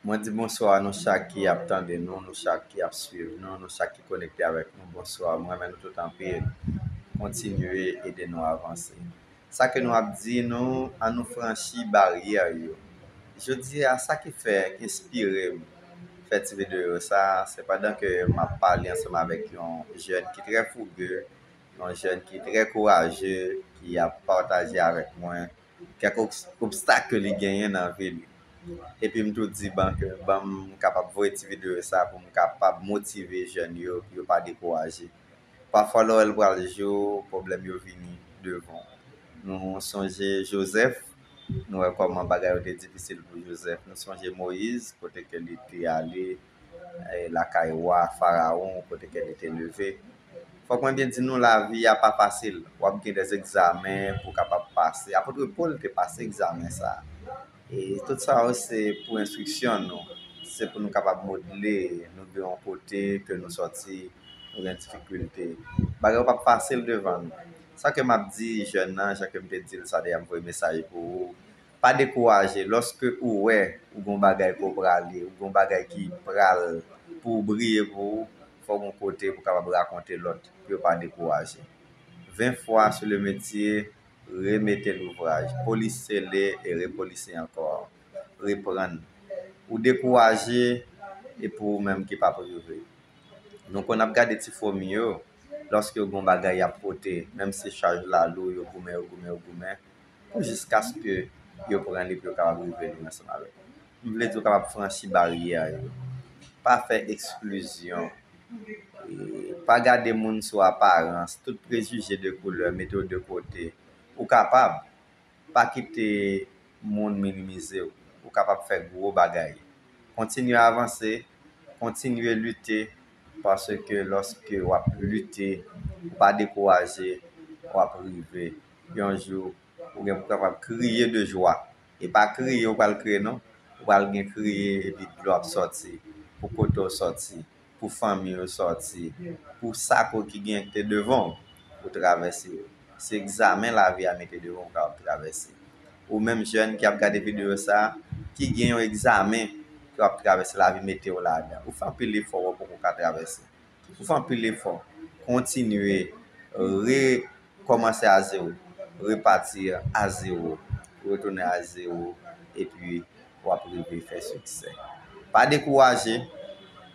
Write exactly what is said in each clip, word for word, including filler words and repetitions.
Mwen di bonswa a nou chak ki ap tande nou, nou chak ki ap swiv nou, nou chak ki konekte avèk nou. Bonswa, mwen renmen nou tout anpil. Kontinye ede nou avanse. Sa ke nou ap di nou, an nou franchi baryè yo. Jodi a, sa ki fè, ki enspire m fè ti videyo sa, se pandan ke m ap pale ansanm avèk yon jèn ki trè fouge, yon jèn ki trè kouraje, ki ap pataje avèk mwen kèk obs-, obstak ke li genyen nan vi li. Epi m tou di ban ke ban m kapab voye ti videyo sa pou m kapab motive jèn yo, pou yo pa dekouraje. Pafwa lè w wè l pral jou, pwoblèm yo vini devan w. Nou sonje Jozèf, nou wè kòman bagay yo te difisil pou Jozèf. Nou sonje Moyiz, kote ke li te ale, eh, lakay wa Farawon, kote ke li te leve. Fòk mwen byen di nou, lavi a pa fasil. W ap gen dè egzamen pou w kapab pase. Apot Pòl te pase egzamen sa a. E tout sa yo se pou enstriksyon nou. Se pou nou kapab modle, nou gen yon kote ke nou sòti, nou gen difikilte. Bagay yo p ap fasil devan nou. Sa ke m ap di jèn nan, jan ke m te di l sa dèyè m voye mesaj pou ou, pa dekouraje. Lòske ou wè ou gen yon bagay ke w prale, ou gen yon bagay ki pral pou w briye pou ou, fò w gen yon kote pou w kapab rakonte lòt, pou yo pa dekouraje. Vingt fois sur le métier, remete louvraj, polise l e repolise ankò, reprann. Ou dekouraje, e pou ou menm ki p ap rive. Nou konn ap gade ti fomi yo, lòske yo gen yon bagay y ap pote, menm si chaj la lou, yo goumen, yo goumen, yo goumen, pou jiskaske yo pran li pou yo kapab rive lwen ansanm avèk ou. M vle di w kapab franchi baryè yo. Pa fè eksklizyon. E pa gade moun sou aparans, tout prejije de koulè, mete yo de kote. Ou kapab. Pa kite moun minimize w. Ou kapab fè gwo bagay. Kontinye avanse, kontinye lite, paske lòske w ap lite, ou pa dekouraje, w ap rive. Yon jou, ou gen pou kapab kriye de jwa. E pa kriye ou pral kriye non. Ou pral gen kriye epi dlo ap sòti. Pou kote w sòti, pou fanmi w sòti, pou sa ke w ki gen ki te devan w, ou travèse yo. Se egzamen lavi a mete devan w, ou kapab travèse. Ou menm jèn ki ap gade videyo sa, ki gen yon egzamen ke w ap travèse, lavi mete w ladan. Ou fè anpil efò, ou poko ka travèse. Ou fè anpil efò. Kontinye, rekòmanse a zewo, repati a zewo, retounen a zewo, epi w ap rive fè siksè. Pa dekouraje,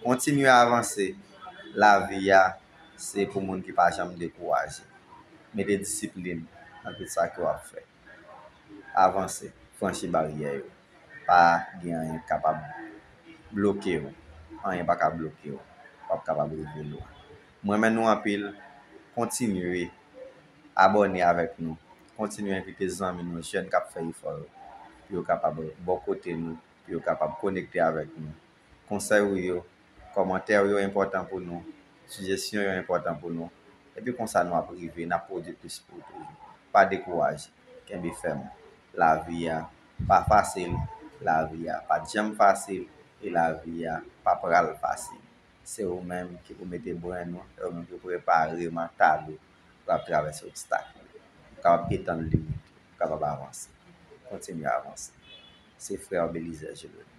kontinye avanse. Lavi a, se pou moun ki pa janm dekouraje. Mete disiplin nan tout sa ke w ap fè. Avanse, franchi baryè yo. Pa gen anyen k kapab bloke w. Anyen pa ka bloke w. W ap kapab rive lwen. Mwen renmen nou anpil. Kontinye abòne avèk nou. Kontinye envite zanmi nou, jèn k ap fè efò yo, pou yo kapab bò kote nou, pou yo kapab konekte avèk nou. Konsèy ou yo, kòmantè ou yo enpòtan pou nou, sijesyon yo enpòtan pou nou. Epi konsa nou ap rive, n ap pwodui plis pou ou toujou. Pa dekouraje, kenbe fèm. Lavi a pa fasil, lavi a pa t janm fasil, e lavi a pa pral fasil. Se ou menm ki pou mete brenn ou, se ou menm ki pou prepare mantal ou pou ap travèse obstak yo. Ou kapab etann limit ou, ou kapab avanse. Kontinye avanse. Se frè Belizaire Gilbert.